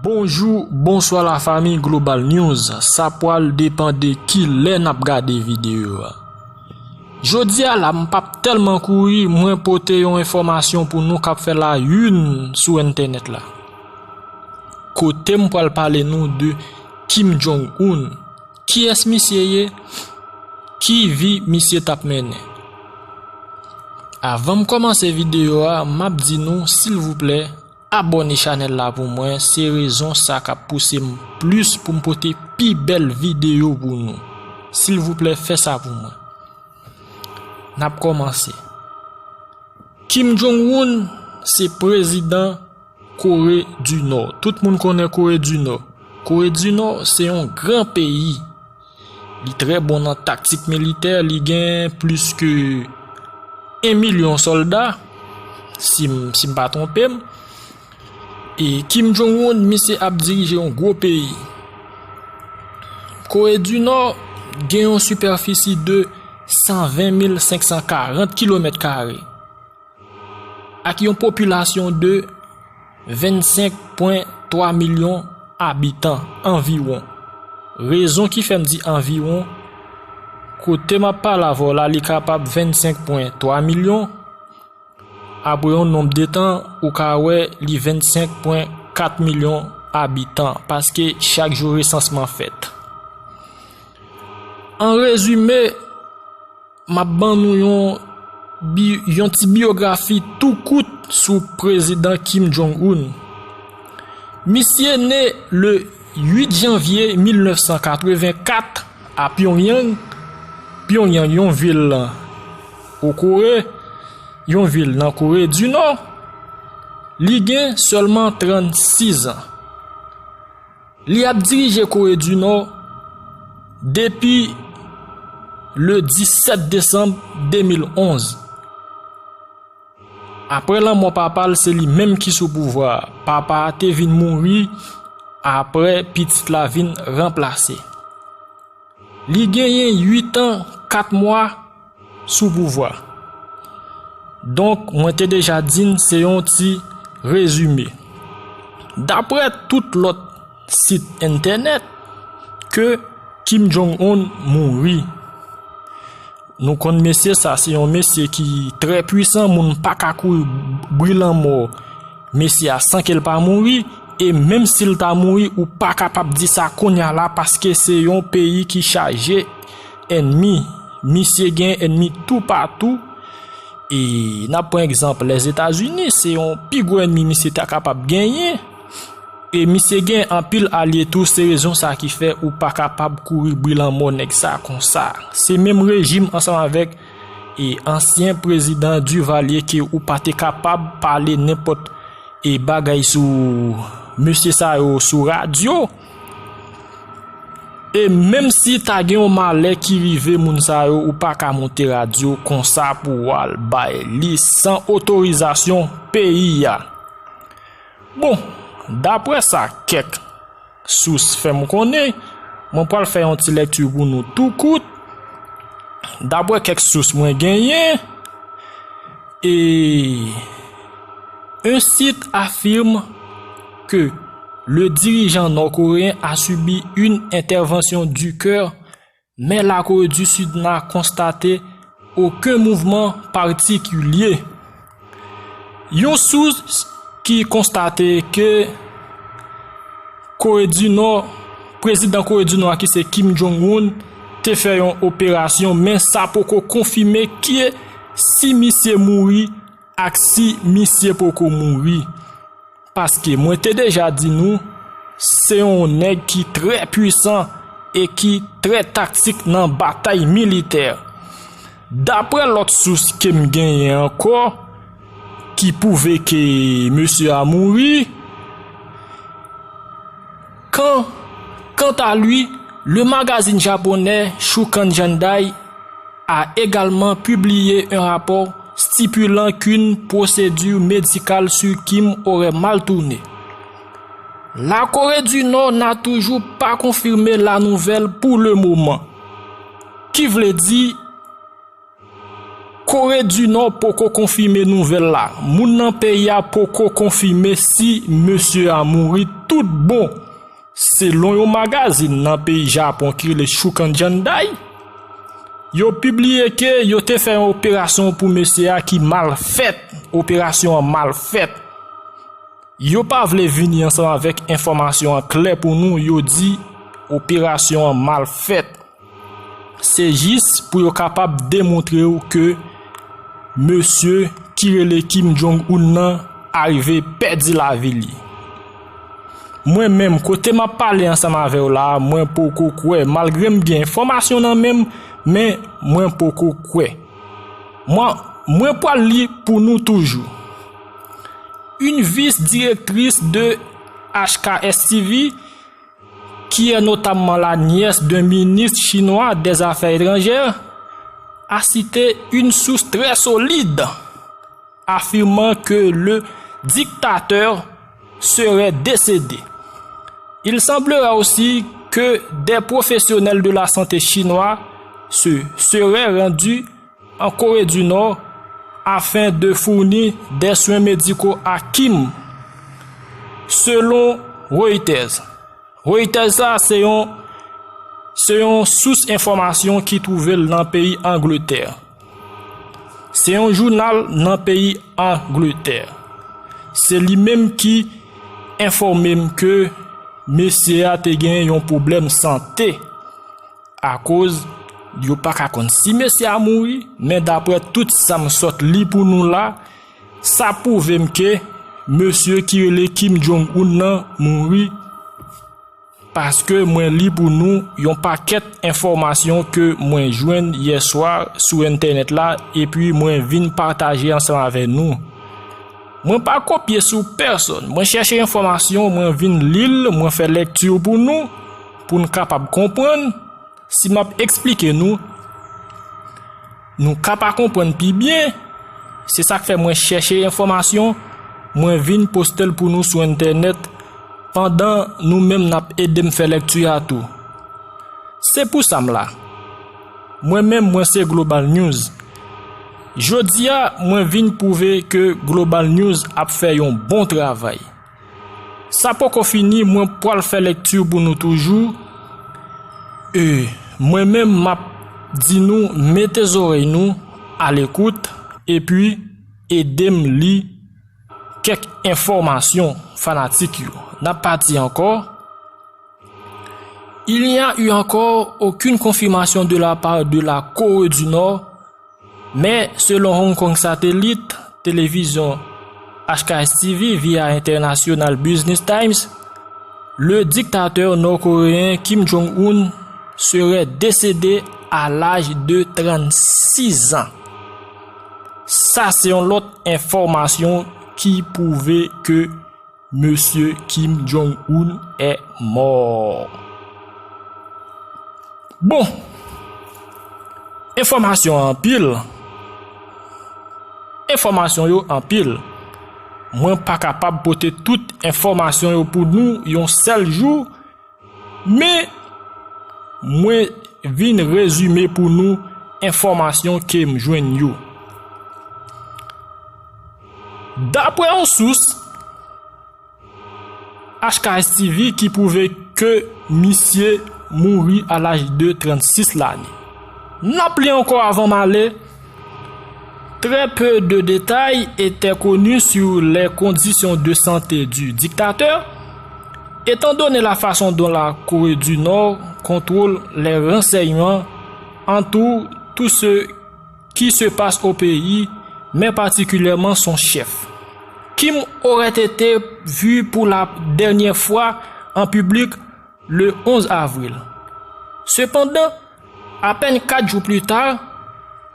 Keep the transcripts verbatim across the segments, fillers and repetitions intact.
Bonjou, bonswa lafanmi Global News. Sa pwal depann de ki lè n ap gade videyo a. Jodi a la, m p ap tèlman kouri, mwen pote yon enfòmasyon pou nou k ap fè la youn sou entènèt la. Kote m pwal pale nou de Kim Jong-un. Kiyès misye ye? Ki vi misye t ap mennen? Avan m kòmanse videyo a, m ap di nou, silvouplè, abòne chanèl la pou mwen, se rezon sa k ap pouse m plis pou m pote pi bèl videyo pou nou. Silvouplè, fè sa pou mwen. N ap kòmanse. Kim Jong-un se prezidan Kore di Nò. Tout moun konnen Kore di Nò. Kore di Nò se yon gran peyi. Li trè bon nan taktik militè, li gen plis ke en milyon sòlda, si m, si m pa twonpe m. E Kim Jong-un, misye ap dirije yon gwo peyi. Kore di Nò gen yon sipèfisi de san ven mil senk san karant kilomèt kare, ak yon popilasyon de vennsenk pwen twa milyon abitan anviwon. Rezon ki fè m di anviwon, kote m ap pale avè w la, li kapab vennsenk pwen twa milyon. Apre yon nonb de tan, ou ka wè li vennsenk pwen kat milyon abitan, paske chak jou resansman fèt. An rezime, m ap ban nou yon bi-, yon ti biyografi tou kout sou prezidan Kim Jong-un. Misye ne le uit janvye mil nèf san katrevenkat a Pyongyang. Pyongyang, yon vil o Kore, yon vil nan Kore di Nò. Li gen sèlman trannsis an. Li ap dirije Kore di Nò depi le disèt desanm de mil onz. Apre lanmò papa l, se li menm ki sou pouvwa a. Papa a te vin mouri, apre pitit la vin ranplase. Li genyen uit an, kat mwa sou pouvwa. Donk, mwen te deja di n se yon ti rezime. Daprè tout lòt sit entènèt, ke Kim Jong-un mouri. Nou konn mesye sa, se yon mesye ki trè pwisan, moun pa ka kouri bri lanmò mesye a san ke l pa mouri, e menm si l ta mouri, ou pa kapab di sa kounye a la, paske se yon peyi ki chaje ènmi. Misye gen ènmi toupatou. E n ap pran egzanp, Lèzetazini, se yon pi gwo ènmi misye ta kapab genyen. E misye gen anpil alye tou, se rezon sa ki fè ou pa kapab kouri bri lanmò nèg sa konsa. Se menm rejim ansanm avèk e ansyen prezidan Duvalier ke ou pa te kapab pale nenpòt e bagay sou mesye sa yo sou radyo. E menm si ta gen yon malè ki rive moun sa yo, ou pa ka monte radyo konsa pou w al bay li san otorizasyon peyi a. Bon, daprè sa kèk sous fè m konnen, mwen pral fè yon ti lèkti pou nou tou kout. Daprè kèk sous mwen genyen, e un site affirme que le dirigeant nord-coréen a subi une intervention du cœur, mais la Corée du Sud n'a constaté aucun mouvement particulier. Yon sous ki konstate ke Kore di Nò, prezidan Kore di Nò a ki se Kim Jong-un, te fè yon operasyon, men sa poko konfime ke si misye mouri ak si misye poko mouri. Paske mwen te deja di nou, se yon nèg ki trè pwisan e ki trè taktik nan batay militè. Daprè lòt sous ke m genyen ankò, ki pwouve ke mesye a mouri, kan, quant à lui, le magazine japonais Shukan Jendai a également publié un rapport stipulant qu'une procédure médicale sur Kim aurait mal tourné. La Corée du Nord n'a toujours pas confirmé la nouvelle pour le moment. Ki vle di, Kore di Nò poko konfime nouvèl la. Moun nan peyi a poko konfime si mesye a mouri tout bon. Selon yon magazin nan peyi Japon ki rele Shukan Jandai, yo pibliye ke yo te fè yon operasyon pou mesye a ki mal fèt. Operasyon an mal fèt. Yo pa vle vini ansanm avèk enfòmasyon an klè pou nou, yo di operasyon an mal fèt. Se jis pou yo kapab demontre w ke mesye ki rele Kim Jong Un nan arive pèdi lavi li. Mwen menm, kote m ap pale ansanm avè w la a, mwen poko kwè, malgre m gen enfòmasyon nan men m, men mwen poko kwè. Mwen, mwen pral li pou nou toujou. Une vice-directrice de H K S T V, qui est notamment la nièce d'un ministre chinois des Affaires étrangères, a cité une source très solide affirmant que le dictateur serait décédé. Il semblerait aussi que des professionnels de la santé chinois se seraient rendus en Corée du Nord afin de fournir des soins médicaux à Kim, selon Reuters. Reuters sa, se yon, se yon sous enfòmasyon ki twouve l nan peyi Angletè. Se yon jounal nan peyi Angletè. Se li menm ki enfòme m ke mesye a te gen yon pwoblèm sante. Akoz yo pa ka konn si mesye a mouri, men daprè tout sa m sot li pou nou la, sa pwouve m ke mesye ki rele Kim Jong Un nan mouri, paske mwen li pou nou yon pakèt enfòmasyon ke mwen jwenn yè swa sou entènèt la, epi mwen vin pataje ansanm avè nou. Mwen pa kopye sou pèsonn. Mwen chèche enfòmasyon, mwen vin li l, mwen fè lekti pou nou, pou n kapab konprann. Si m ap eksplike nou, nou ka pa konprann pi byen. Se sa k fè mwen chèche enfòmasyon, mwen vin poste l pou nou sou entènèt, pandan nou menm n ap ede m fè lekti a tou. Se pou sa m la. Mwen menm, mwen se Global News. Jodi a, mwen vin pwouve ke Global News ap fè yon bon travay. Sa poko fini, mwen pral fè lekti pou nou toujou. E mwen menm, m ap di nou, mete zòrèy nou alekout, epi ede m li kèk enfòmasyon, fanatik yo. N ap pati ankò. Il n'y a eu encore aucune confirmation de la part de la Corée du Nord, mais selon Hong Kong Satellite, télévision H K S T V via International Business Times, le dictateur nord-coréen Kim Jong-un serait décédé à l'âge de trente-six ans. Sa se yon lòt enfòmasyon ki pwouve ke Mesye Kim Jong-un est mort. Bon, enfòmasyon anpil. Enfòmasyon yo anpil. Mwen pa kapab pote tout enfòmasyon yo pou nou yon sèl jou, men mwen vin rezime pou nou enfòmasyon ke m jwenn yo. Daprè yon sous, H K S T V ki pwouve ke misye mouri a laj de trannsis lane. N ap li ankò avan m ale. Très peu de détails étaient connus sur les conditions de santé du dictateur, étant donné la façon dont la Corée du Nord contrôle les renseignements, entoure tout ce qui se passe au pays, mais particulièrement son chef. Kim aurait été vu pour la dernière fois en public le onze avril. Cependant, à peine quatre jours plus tard,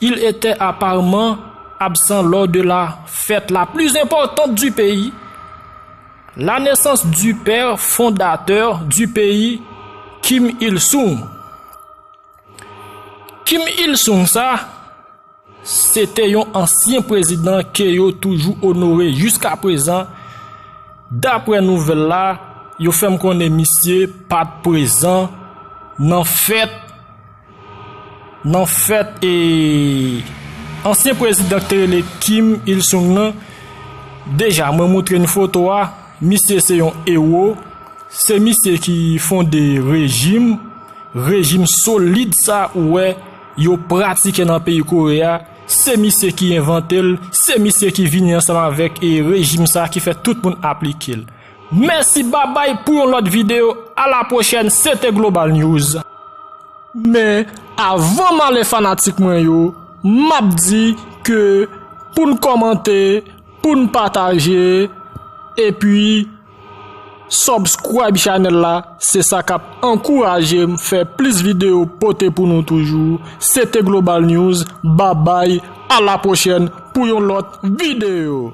il était apparemment absent lors de la fête la plus importante du pays, la naissance du père fondateur du pays, Kim Il-sung. Kim Il-sung sa, se te yon ansyen prezidan ke yo toujou onore jiska prezan. Daprè nouvèl la, yo fè m konnen misye pa t prezan nan fèt, nan fèt e Ansyen prezidan k te rele Kim Il-sung nan, deja mwen moutre n foto a, misye se yon ewo, se misye ki fonde rejim, rejim solid sa ou wè yo pratike nan peyi Kore a, se misye ki envante l, se misye ki vini ansanm avèk e rejim sa ki fè tout moun aplike l. Mèsi, babay, pou yon lòt videyo. A la pwochèn, se te Global News. Men, avan m ale fanatik mwen yo, m ap di ke pou n kòmante, pou n pataje, epi subscribe channel la, se sa k ap ankouraje m fè plis videyo pote pou nou toujou. Se te Global News, babay, a la pwochèn pou yon lòt videyo.